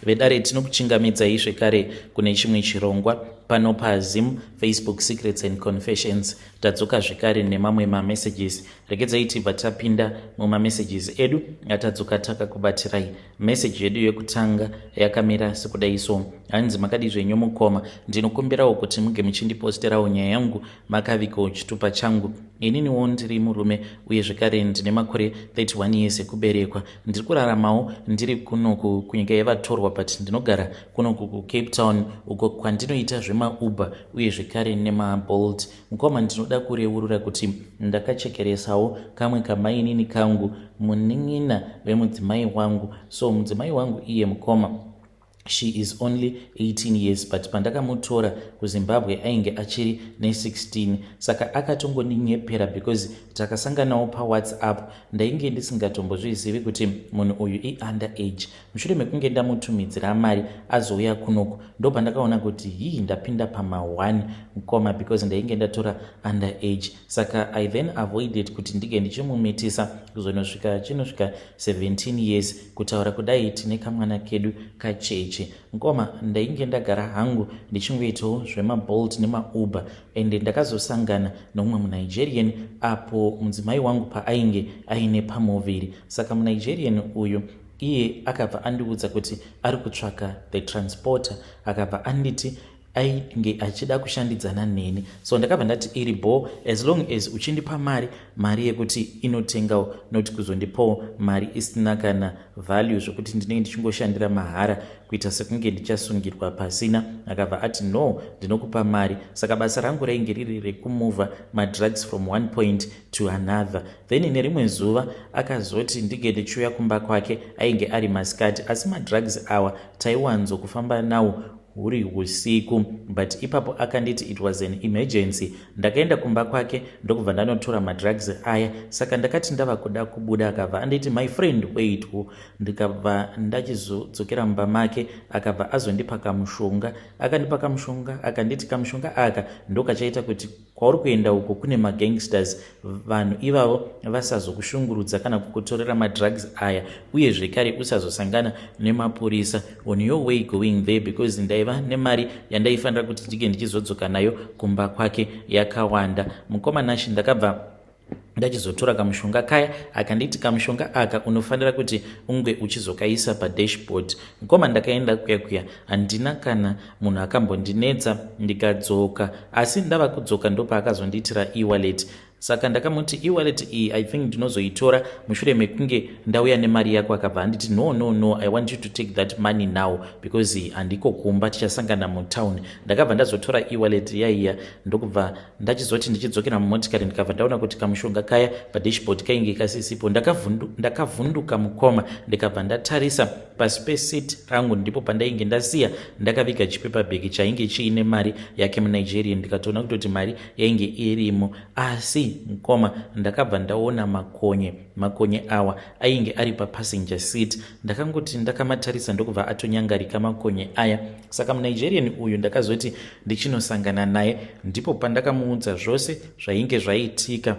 Vedare, tinokuchingamidzai zvekare kune chimwe chirongwa pano paZim Facebook Secrets and Confessions. Tadzoka zvekare nemamwe mamessages. Regedzai tibva tapinda mumamessages edu atadzoka takakubatirai. Meseji yedu yekutanga yakamira sekudai so. Hanzi, "Makadi zvenyu mukoma? Ndinokumbirawo kuti muge muchindiposterawo nyaya yangu makavigawo chitupa changu. Ininiwo ndiri murume uye zvekare ndine makore 31 years ekuberekwa. Ndiri kuraramawo ndiri kunoku kunyika yevatorwa, but ndinogara kunoku kuCape Town uko kwandinoita zvemaUber uye zvekare nemaBolt. Mukoma, ndinoda kureurura kuti ndakachekeresawo kamwe kamainini kangu, munin'ina vemudzimai wangu. So mudzimai wangu iye, mukoma, she is only 18 years, but pandakamutora kuZimbabwe ainge achiri ne16. Saka akatongoninyepera because takasanganawo paWhatsApp. Ndainge ndisingatombozvizivi kuti munhu uyu iunder age. Mushure mekunge ndamutumidzira mari azouya kunoku, ndo pandakaona kuti hii, ndapinda pama1, mukoma, because ndainge ndatora under age. Saka I then avoided kuti ndinge ndichimumitisa kuzonosvika chinosvika 17 years. Kutaura kudai, tine kamwana kedu kacheche. Mukoma, ndainge ndagara hangu ndichingoitawo zvemaBolt nemaUber, ende ndakazosangana nomumwe muNigerian apo mudzimai wangu paainge aine pamuviri. Saka muNigerian uyu iye akabva andiudza kuti ari kutsvaka the transporter. Akabva anditi ainge achida kushandidzana neni. So ndakabva ndati iri bo, as long as uchindipa mari, mari yekuti inotengawo, noti kuzondipawo mari isina kana value, zvokuti ndinenge ndichingoshandira mahara kuita sekunge ndichasungirwa pasina. Akabva ati, 'No, ndinokupa mari.' Saka basa rangu rainge riri rekumuvha madrugs from one point to another. Then nerimwe zuva akazoti ndinge ndichiuya kumba kwake. Ainge ari masikati, asi madrugs awa taiwanzo kufamba nawo huri usiku, but ipapo akanditi it was an emergency. Ndakaenda kumba kwake ndokubva ndanotora madrugs aya. Saka ndakati ndava kuda kubuda, akabva anditi, 'My friend, wait.' Ndikabva ndachizodzokera mumba make. Akabva azondipa kamushonga. Akandipa kamushonga, akanditi kamushonga aka ndokachaita kuti kwauri kuenda uko kune magangsters, vanhu ivavo vasazokushungurudza kana kukutorera madrugs aya, uye zvekare usazosangana nemapurisa on your way going there, because ndaiva nemari yandaifanira kuti ndinge ndichizodzoka nayo kumba kwake yakawanda. Mukoma Nashi, ndakabva ndachizotora kamushonga kaya. Akanditi kamushonga aka unofanira kuti unge uchizokaisa padashboard. Mukoma, ndakaenda kuya kuya, handina kana munhu akambondinetsa, ndikadzoka. Asi ndava kudzoka, ndopaakazondiitira e-wallet. Saka ndakamuti e-wallet iyi, I think ndinozoitora mushure mekunge ndauya nemari yako. Akabva anditi, "No, no, no, I want you to take that money now because handiko kumba, tichasangana mutown." Ndakabva ndazotora e-wallet yaiya, ndokubva ndachizoti ndichidzokera mumotikari, ndikabva ndaona kuti kamushonga kaya padashboard kainge kasisipo. Ndakavhunduka, mukoma. Ndikabva ndatarisa pasi peseat rangu, ndipo pandainge ndasiya ndakaviga chipaper bag chainge chiine mari yake muNigerian. Ndikatoona kutoti mari yainge irimo. Asi mukoma, ndakabva ndaona makonye. Makonye awa ainge ari papassenger seat. Ndakangoti ndakamatarisa, ndokubva atonyangarika makonye aya. Saka muNigerian uyu ndakazoti ndichinosangana naye, ndipo pandakamuudza zvose zvainge zvaitika.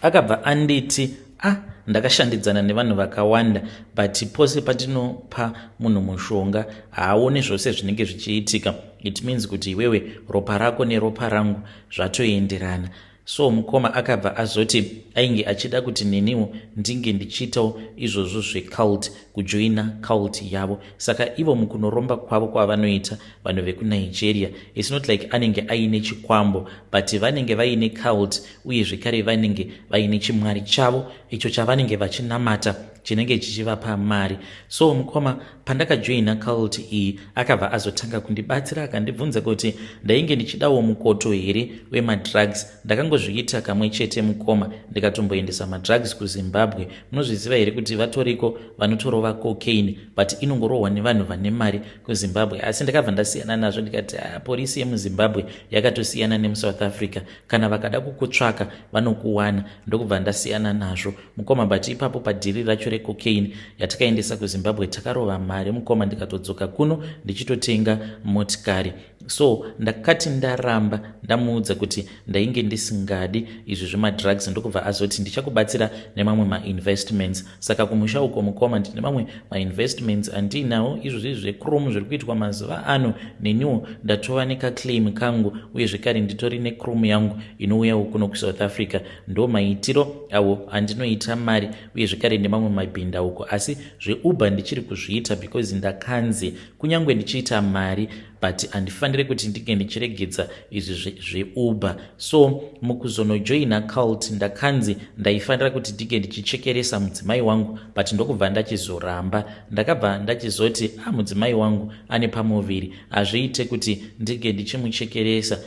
Akabva anditi, "Ah, ndakashandidzana nevanhu vakawanda, but pose patinopa munhu mushonga haaoni zvose zvinenge zvichiitika. It means kuti iwewe ropa rako neropa rangu zvatoenderana." So mukoma, akabva azoti ainge achida kuti neniwo ndinge ndichiitawo izvozvo zvecult, kujoina cult yavo. Saka ivo mukunoromba kwavo kwavanoita vanhu vekuNigeria, it's not like anenge aine chikwambo, but vanenge vaine cult, uye zvekare vanenge vaine chimwari chavo icho chavanenge vachinamata, chinenge chichivapa mari. So mukoma, pandakajoina cult iyi, akabva azotanga kundibatsira. Akandibvunza kuti ndainge ndichidawo mukoto here wemadrugs. Ndakangozviita kamwe chete, mukoma, ndikatomboendesa madrugs kuZimbabwe. Munozviziva here kuti vatoriko vanotorova cocaine, but inongorohwa nevanhu vane mari kuZimbabwe? Asi ndakabva ndasiyana nazvo, ndikati, "Ah, polisi yemuZimbabwe yakatosiyana nemuSouth Africa. Kana vakada kukutsvaka vanokuwana." Ndokubva ndasiyana nazvo, mukoma. But ipapo padhiri racho recocaine yatakaendesa kuZimbabwe. Takarova mari, mukoma, ndikatodzoka kuno ndichitotenga motikari. So ndakati ndaramba, ndamuudza kuti ndainge ndisingadi izvi zvemadrugs, ndokubva azoti, "Ndichakubatsira nemamwe mainvestments." Saka kumusha uko, mukoma, ndine mamwe mainvestments andiinawo, izvozvi zvechrome zviri kuitwa mazuva ano. Neniwo ndatova nekaclaim kangu, uye zvekare nditori nechrome yangu inouyawo kuno kuSouth Africa. Ndo maitiro awo andinoita mari, uye zvekare nemamwe mabhindauko. Asi zveUber ndichiri kuzviita because ndakanzi kunyange ndichiita mari, but handifaniri kuti ndinge ndichiregedza izvi zveUber. So mukuzonojoina cult, ndakanzi ndaifanira kuti ndinge ndichichekeresa mudzimai wangu, but ndokubva ndachizoramba. Ndakabva ndachizoti, "A, ah, mudzimai wangu ane pamuviri, hazviite kuti ndinge ndichimuchekeresa."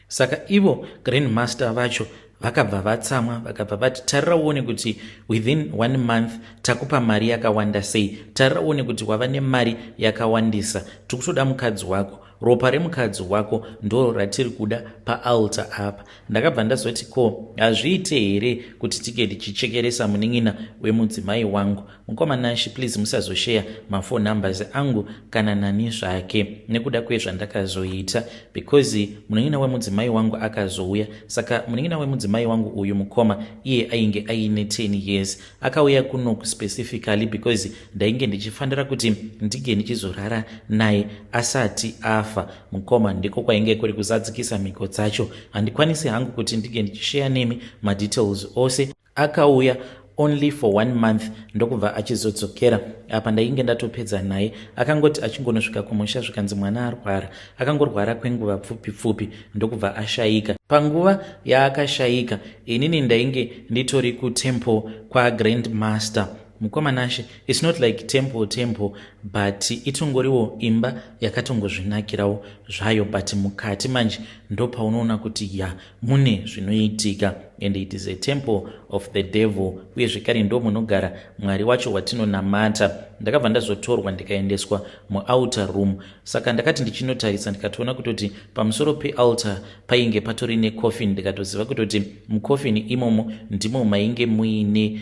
Saka ivo grandmaster vacho vakabva vatsamwa, vakabva vati, "Tarira uone kuti within one month takupa mari yakawanda sei. Tarira uone kuti wava nemari yakawandisa. Tikutoda mukadzi wako, ropa remukadzi wako ndo ratiri kuda paaltar apa." Ndakabva ndazoti, "Ko hazviite here kuti tige tichichekeresa munin'ina wemudzimai wangu?" Mukoma Nashi, please musazosheya maphone numbers angu kana nani zvake nekuda kwezvandakazoita, because munin'ina wemudzimai wangu akazouya. Saka munin'ina wemudzimai wangu uyu, mukoma, iye ainge aine 10 years. Akauya kuno specifically because ndainge ndichifanira kuti ndige ndichizorara naye asati afa, mukoma. Ndiko kwainge kuri kuzadzikisa mhiko dzacho. Handikwanisi hangu kuti ndinge ndichisheya nemi madetails ose. Akauya only for one month, ndokubva achizodzokera. Apa ndainge ndatopedza naye. Akangoti achingonosvika kumusha, zvikanzi mwana arwara. Akangorwara kwenguva pfupi pfupi, ndokubva ashayika. Panguva yaakashayika, inini ndainge nditori kutemple kwagrandmaster. Mukoma Nashe, it's not like temple temple, but itongoriwo imba yakatongozvinakirawo zvayo, but mukati manje ndopaunoona kuti ya, mune zvinoitika, and it is a temple of the devil, uye zvekare ndo munogara Mwari wacho watinonamata. Ndakabva ndazotorwa, ndikaendeswa mualtar room. Saka ndakati ndichinotarisa, ndikatoona kutoti pamusoro pealtar painge patori necoffin. Ndikatoziva kutoti mucoffin imomo ndimo mainge muine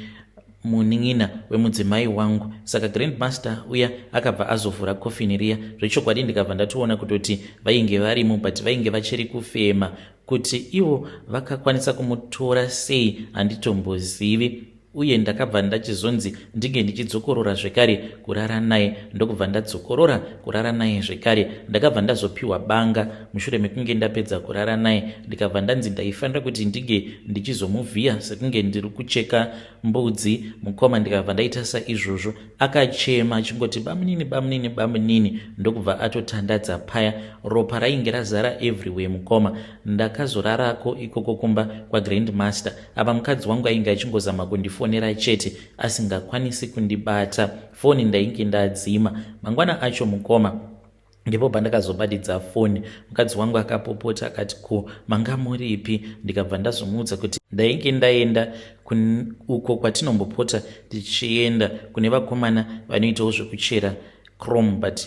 munin'ina wemudzimai wangu. Saka grandmaster uya akabva azovhura kofini riya zvechokwadi, ndikabva ndatoona kutoti vainge varimo, but vainge vachiri kufema. Kuti ivo vakakwanisa kumutora sei, handitombozivi. Uye ndakabva ndachizonzi ndinge ndichidzokorora zvekare kurara naye, ndokubva ndadzokorora kurara naye zvekare. Ndakabva ndazopiwa banga mushure mekunge ndapedza kurara naye, ndikabva ndanzi ndaifanira kuti ndinge ndichizomuvhiya sekunge ndiri kucheka mbudzi, mukoma. Ndikabva ndaita saizvozvo. Akachema achingoti, "Bamunini, bamunini, bamunini," ndokubva atotandadza paya. Ropa rainge razara everywhere, mukoma. Ndakazorarako ikoko kumba kwagrandmaster. Apa mukadzi wangu ainge achingozama kundifonera chete, asingakwanisi kundibata. Foni ndainge ndadzima. Mangwana acho, mukoma, ndipo pandakazobatidza foni. Mukadzi wangu akapopota akati, "Ko manga muripi?" Ndikabva ndazomuudza kuti ndainge ndaenda uko kwatinombopota tichienda kune vakomana vanoitawo zvekuchera chrome, but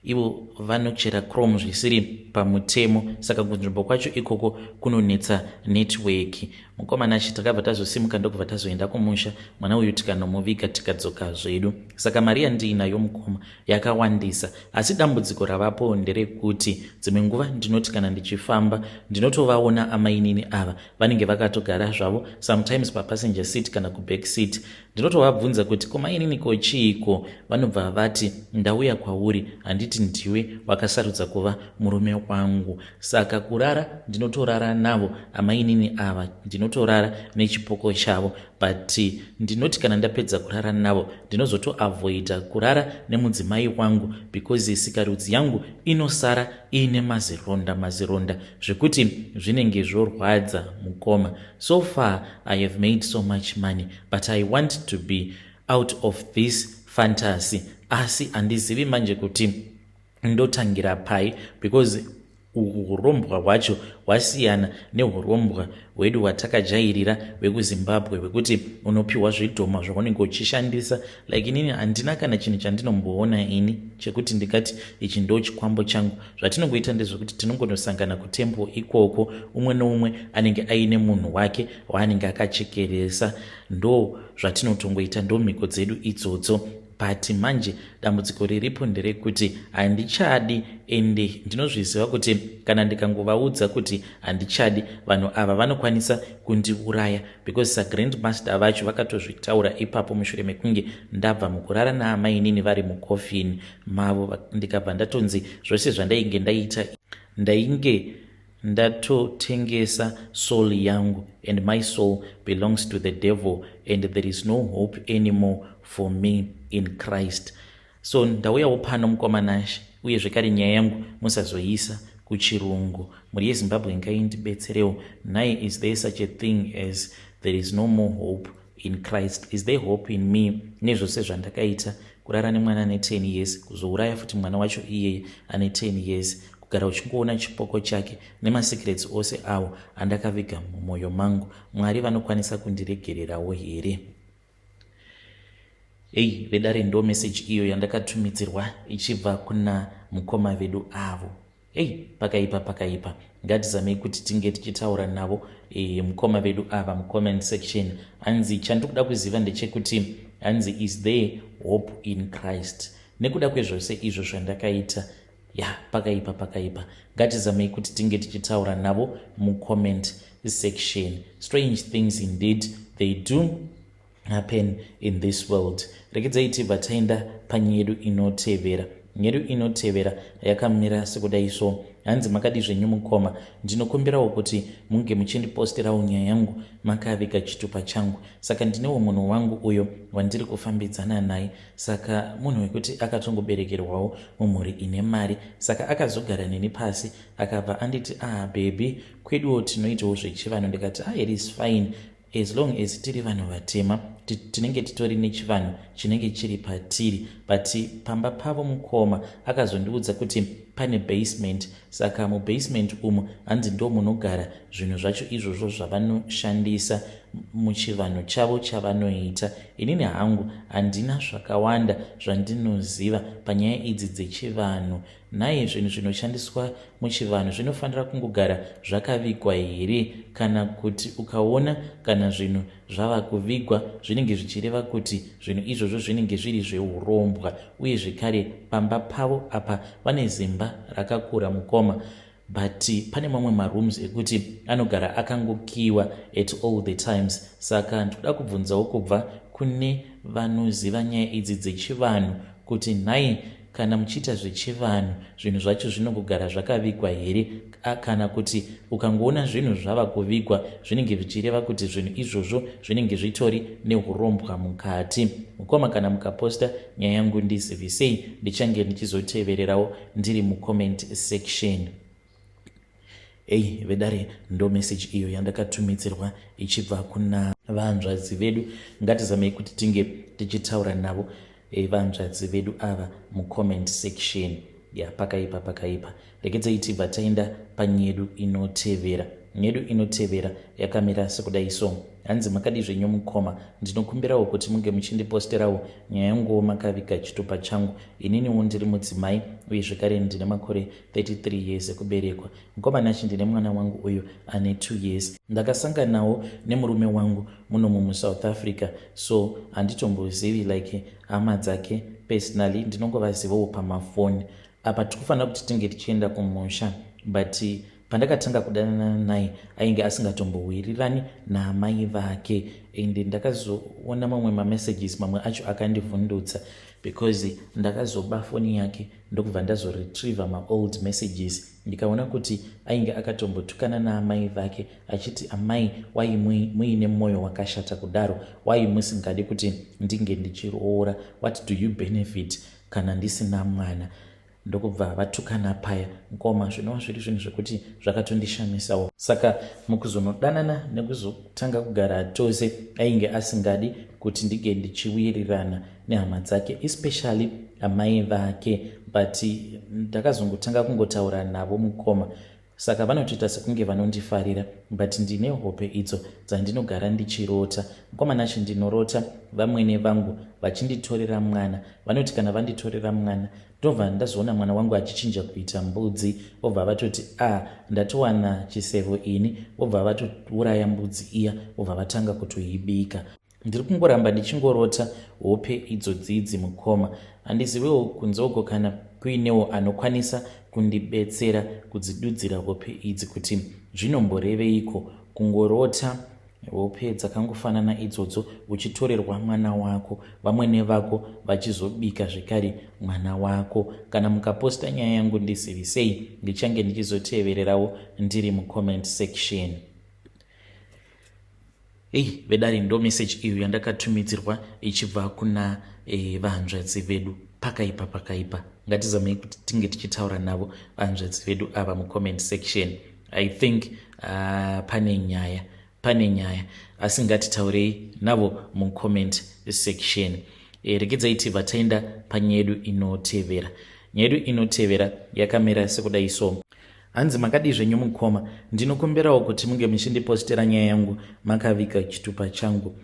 ivo vanochera chrome zvisiri pamutemo, saka kunzvimbo kwacho ikoko kunonetsa network. Mukomana achi, takabva tazosimuka, ndokubva tazoenda kumusha. Mwana uyu tikanomuviga, tikadzoka zvedu. Saka mari yandiinayo, mukoma, yakawandisa, asi dambudziko ravapo nderekuti dzimwe nguva ndinoti kana ndichifamba, ndinotovaona amainini ava. Vanenge vakatogara zvavo, sometimes papassenger seat kana kuback seat. Ndinotovabvunza kuti, "Komainini, ko chiiko?" Vanobva vati, "Ndauya kwauri, handiti ndiwe wakasarudza kuva murume wangu?" Saka kurara ndinotorara navo amainini ava, ndinotorara nechipoko chavo, but ndinoti kana ndapedza kurara navo, ndinozotoavoida kurara nemudzimai wangu, because sikarudzi yangu inosara iine mazironda mazironda zvekuti zvinenge zvorwadza, mukoma. So far I have made so much money, but I want to be out of this fantasy, asi handizivi manje kuti ndotangira pai, because Uhu hurombwa hwacho hwasiyana nehurombwa hwedu hwatakajairira hwekuZimbabwe hwekuti unopiwa zvidhoma zvaunenge uchishandisa. Like inini handina kana chinhu chandinomboona ini chekuti ndingati ichi ndo chikwambo changu. Zvatinongoita ndezvekuti tinongonosangana kutemple ikoko, umwe neumwe anenge aine munhu wake waanenge akachekeresa. Ndo zvatinotongoita, ndo mhiko dzedu idzodzo. But manje dambudziko riripo nderekuti handichadi, ende ndinozviziva kuti kana ndikangovaudza kuti handichadi, vanhu ava vanokwanisa kundiuraya, because sagrandmaster vacho vakatozvitaura ipapo mushure mekunge ndabva mukurara naamainini vari mukofini mavo, ndikabva ndatonzi zvose zvandainge ndaita ndainge ndatotengesa soul yangu, and my soul belongs to the devil and there is no hope anymore for me in Christ. So ndauyawo pano, mukoma Nashe, uye zvekare nyaya yangu musazoisa kuchirungu. Mhuri yeZimbabwe ngaindibetserewo. Nhai, is there such a thing as there is no more hope in Christ? Is there hope in me nezvose zvandakaita, kurara nemwana ane 10 years, kuzouraya futi mwana wacho iyeye ane 10 years, kugara uchingoona chipoko chake nemasecrets ose awo andakaviga mumwoyo mangu? Mwari vanokwanisa kundiregererawo here? Ei vedare, ndo meseji iyo yandakatumidzirwa ichibva kuna mukoma vedu avo. Ei, pakaipa, pakaipa. Ngatizamei kuti tinge tichitaura navo mukoma vedu ava mucomment section. Hanzi chandiri kuda kuziva ndechekuti, hanzi, is there hope in Christ nekuda kwezvose izvo zvandakaita? Ya, pakaipa, pakaipa. Ngatizamei kuti tinge tichitaura navo mucomment section. Strange things indeed, they do happen in this world. Rekedzai tibva taenda panyaya yedu inotevera. Nyedu inotevera yakamira sekudai so. Hanzi, makadi zvenyu mukoma? Ndinokumbirawo kuti munge muchindiposterawo nyaya yangu makaviga chitupa changu. Saka ndinewo munhu wangu uyo wandiri kufambidzana naye. Saka munhu wekuti akatongoberekerwawo mumhuri ine mari. Saka akazogara neni pasi, akabva anditi, "Ah baby, kweduwo tinoitawo zvechivanhu." Ndikati, "Ah, it is fine, as long as tiri vanhu vatema, tinenge titori nechivanhu chinenge chiri patiri." But pamba pavo, mukoma, akazondiudza kuti pane basement. Saka mubasement umu, hanzi ndo munogara zvinhu zvacho izvozvo zvavanoshandisa muchivanhu chavo chavanoita. Inini hangu handina zvakawanda zvandinoziva panyaya idzi dzechivanhu. Nhai, zvinhu zvinoshandiswa muchivanhu zvinofanira kungogara zvakavigwa here, kana kuti ukaona kana zvinhu zvava kuvigwa zvinenge zvichireva kuti zvinhu izvozvo zvinenge zviri zveurombwa? Uye zvekare pamba pavo apa vane zimba rakakura, mukoma, but pane mamwe marooms ekuti anogara akangokiwa at all the times. Saka ndikuda kubvunzawo kubva kune vanoziva nyaya idzi dzechivanhu kuti, nhai, kana muchiita zvechivanhu, zvinhu zvacho zvinongogara zvakavigwa here, kana kuti ukangoona zvinhu zvava kuvigwa zvinenge zvichireva kuti zvinhu izvozvo zvinenge zvitori neurombwa mukati? Mukoma, kana mukaposta nyaya yangu ndizivisei, ndichange ndichizotevererawo ndiri mucomment section. Ei vedare, ndo meseji iyo yandakatumidzirwa ichibva kuna vanzvadzi vedu. Ngatizamei kuti tinge tichitaura navo vanzvadzi vedu ava mucomment section. Ya, pakaipa, pakaipa. Regedzai tibva taenda panyedu inotevera. Nyedu inotevera yakamira sekudai so. Hanzi, makadi zvenyu mukoma? Ndinokumbirawo kuti munge muchindiposterawo nyaya yanguwo makaviga chitupa changu. Ininiwo ndiri mudzimai, uye zvekare ndine makore 33 years ekuberekwa. Mukoma Nachi, ndine mwana wangu uyu ane 2 years. Ndakasanganawo nemurume wangu munomu muSouth Africa, so handitombozivi like hama dzake personally, ndinongovazivawo pamafoni. Apa tiri kufanira kuti tinge tichienda kumusha, but pandakatanga kudanana naye ainge asingatombowirirani naamai vake, and ndakazoona mamwe mamessages, mamwe acho akandivhundutsa, because ndakazoba foni yake, ndokubva ndazoretrieva maold messages, ndikaona kuti ainge akatombotukana naamai vake achiti, "Amai, wai muine mwoyo wakashata kudaro? Wai musingadi kuti ndinge ndichiroora? What do you benefit kana ndisina mwana?" Ndokubva vatukana paya, mukoma, zvinova zviri zvinhu zvekuti zvakatondishamisawo. Saka mukuzonodanana nekuzotanga kugara tose, ainge asingadi kuti ndinge ndichiwirirana nehama dzake, especially amai vake. But ndakazongotanga kungotaura navo, mukoma, saka vanotoita sekunge vanondifarira, but ndine hope idzo dzandinogara ndichirota, mukoma Nashe. Ndinorota vamwene vangu vachinditorera mwana. Vanoti kana vanditorera mwana, ndobva ndazoona mwana wangu achichinja kuita mbudzi. Vobva vatoti, "A ah, ndatowana chisevo ini." Vobva vatouraya mbudzi iya, vobva vatanga kutoibika. Ndiri kungoramba ndichingorota hope idzodzidzi, mukoma. Handiziviwo kunze uko kana kuinewo anokwanisa kundibetsera kudzidudzira hope idzi, kuti zvinomboreveiko kungorota hope dzakangofanana idzodzo, uchitorerwa mwana wako, vamwene vako vachizobika zvekare mwana wako. Kana mukaposta nyaya yangu, ndizivisei, ndichange ndichizotevererawo ndiri mucomment section. Ei vedare, ndo message iyo yandakatumidzirwa ichibva kuna vahanzvadzi vedu. Pakaipa, pakaipa. Ngatizamei kuti tinge tichitaura navo vahanzvadzi vedu ava mucomment section. I think pane nyaya, pane nyaya, asi ngatitaurei navo mucomment section. Regedzai tibva taenda panyaya yedu inotevera. Nyaya yedu inotevera yakamira sekudai so. Hanzi, "Makadii zvenyu, mukoma? Ndinokumbirawo kuti munge muchindipostera nyaya yangu makaviga chitupa changu.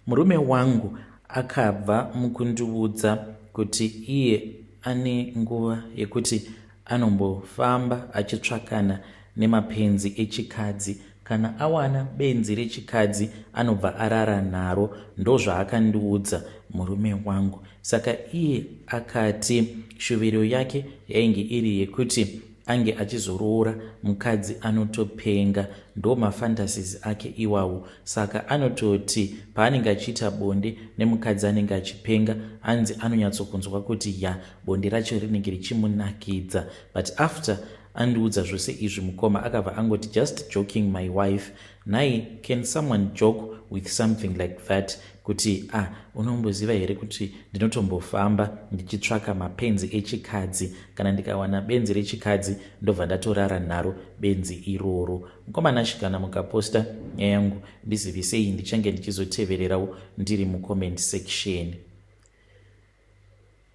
Murume wangu akabva mukundiudza kuti iye ane nguva yekuti anombofamba achitsvakana nemapenzi echikadzi. Kana awana benzi rechikadzi, anobva arara naro. Ndozvaakandiudza murume wangu. Saka iye akati shuviro yake yainge iri yekuti ange achizoroora mukadzi anotopenga. Ndo mafantasies ake iwawo. Saka anototi paanenge achiita bonde nemukadzi anenge achipenga, anzi anonyatsokunzwa kuti ya, bonde racho rinenge richimunakidza. But after andiudza zvose izvi, mukoma, akabva angoti, 'Just joking, my wife.' Nhai, can someone joke with something like that, kuti, 'Ah, unomboziva here kuti ndinotombofamba ndichitsvaka mapenzi echikadzi? Kana ndikawana benzi rechikadzi, ndobva ndatorara naro benzi iroro'? Mukoma Nashe, kana mukaposta nyaya yangu, ndizivisei, ndichange ndichizotevererawo ndiri mucomment section."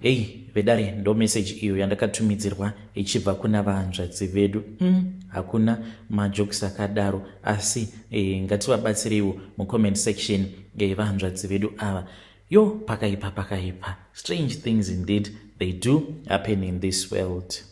Hei vedare, ndo meseji iyo yandakatumidzirwa ichibva kuna vahanzvadzi vedu. Hakuna majokes akadaro, asi ngativabatsireiwo mucomment section vahanzvadzi vedu ava. Yo, pakaipa, pakaipa. Strange things indeed, they do happen in this world.